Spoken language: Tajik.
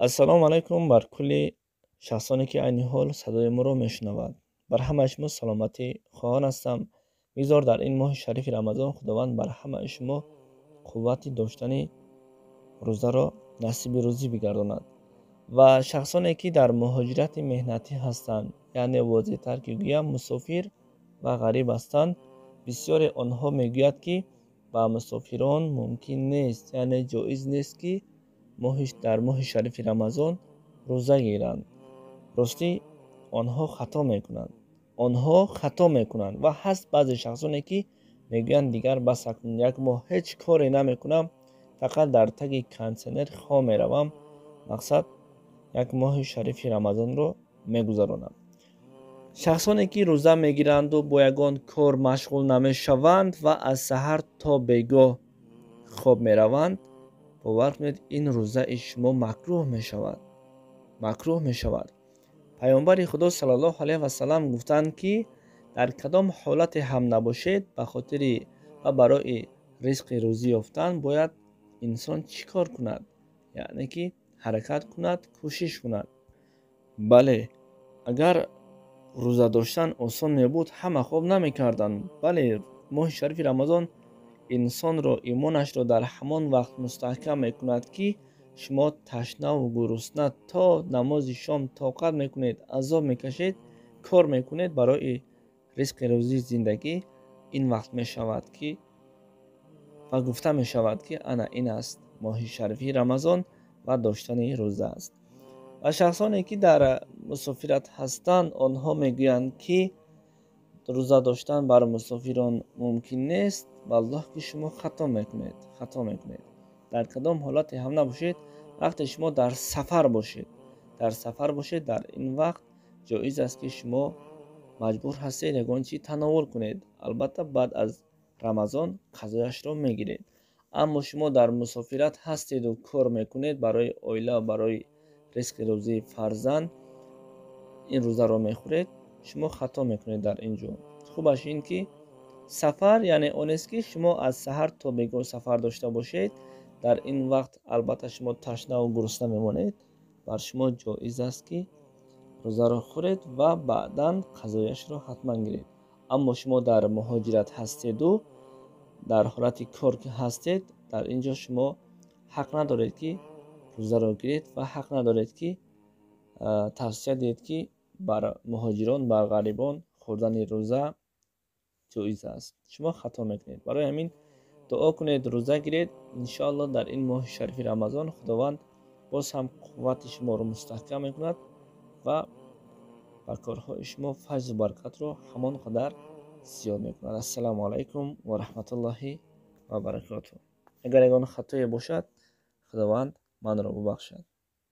Ассалому алайкум бар кулли шахсоне, ки айни ҳол садои моро мешунавад. Бар ҳамаи шумо саломатӣ хоҳон ҳастам. Бигзор дар ин моҳи шарифи Рамазон Худованд бар ҳамаи шумо қуввати доштани рӯзаро насиби рӯзӣ бигардонад. Ва шахсоне, ки дар муҳоҷирати меҳнатӣ ҳастанд, яъне возеҳтар ки гӯям, мусофир ва ғариб ҳастанд, бисёре онҳо мегӯяд, ки ба мусофирон мумкин нест, яъне ҷоиз нест, ки дар моҳи шарифи Рамазон рӯза гиранд. Ростӣ, онҳо хато мекунанд, онҳо хато мекунанд. Ва ҳаст баъзе шахсоне, ки мегӯянд: «Дигар бас, акнун як моҳ ҳеҷ коре намекунам, фақат дар таги кондитсионер хоб меравам, мақсад, як моҳи шарифи Рамазонро мегузаронам». Шахсоне, ки рӯза мегиранду бо ягон кор машғул намешаванд ва аз саҳар то бегоҳ хоб мераванд, бовар кунед, ин рӯзаи шумо макрӯҳ мешавад, макрӯҳ мешавад. Паёмбари Худо саллаллоҳу алайҳи васалам гуфтанд, ки дар кадом ҳолате ҳам набошед, ба хотири ва барои ризқи рӯзӣ ёфтан бояд инсон чӣ кор кунад? Яъне ки ҳаракат кунад, кӯшиш кунад. Бале, агар рӯза доштан осон мебуд, ҳама хоб намекарданд. Бале, моҳи шарифи Рамазон инсонро, имонашро дар ҳамон вақт мустаҳкам мекунад, ки шумо ташнаву гурусна то намози шом тоқат мекунед, азоб мекашед, кор мекунед барои ризқи рӯзии зиндагӣ. Ин вақт мешавад, ки ва гуфта мешавад, ки ана ин аст моҳи шарифи Рамазон ва доштани рӯза аст. Ва шахсоне, ки дар мусофират ҳастанд, онҳо мегӯянд, ки рӯза доштан бар мусофирон мумкин нест. Валлоҳ, ки шумо хато мекунед, хато мекунед. Дар кадом ҳолате ҳам набошед, вақте шумо дар сафар бошед, дар сафар бошед, дар ин вақт ҷоиз аст, ки шумо маҷбур ҳастед ягон чӣ тановул кунед. Албатта, баъд аз Рамазон қазояшро мегиред. Аммо шумо дар мусофират ҳастеду кор мекунед барои оила, барои ризқи рӯзии фарзанд, ин рӯзаро мехӯред, шумо хато мекунед дар ин ҷо. Хубаш ин ки сафар, яъне онест, ки шумо аз саҳар то бегоҳ сафар дошта бошед. Дар ин вақт, албатта, шумо ташнаву гурусна мемонед, бар шумо ҷоиз аст, ки рӯзаро хӯред ва баъдан қазояшро ҳатман гиред. Аммо шумо дар муҳоҷират ҳастеду дар ҳолати кор ҳастед, дар ин ҷо шумо ҳақ надоред, ки рӯзаро гиред, ва ҳақ надоред, ки тавсия диҳед, ки бар муҳоҷирон, бар ғарибон хӯрдани рӯза ҷоиз аст. Шумо хато мекунед. Барои ҳамин дуо кунед, рӯза гиред. Иншоалло, дар ин моҳи шарифи Рамазон Худованд боз ҳам қуввати шуморо мустаҳкам мекунад ва ба корҳои шумо файзу баракатро ҳамон қадар зиёд мекунад. Ассалому алайкум ва раҳматуллоҳи ва баракотуҳ. Агар ягон хатое бошад, Худованд манро бубахшад.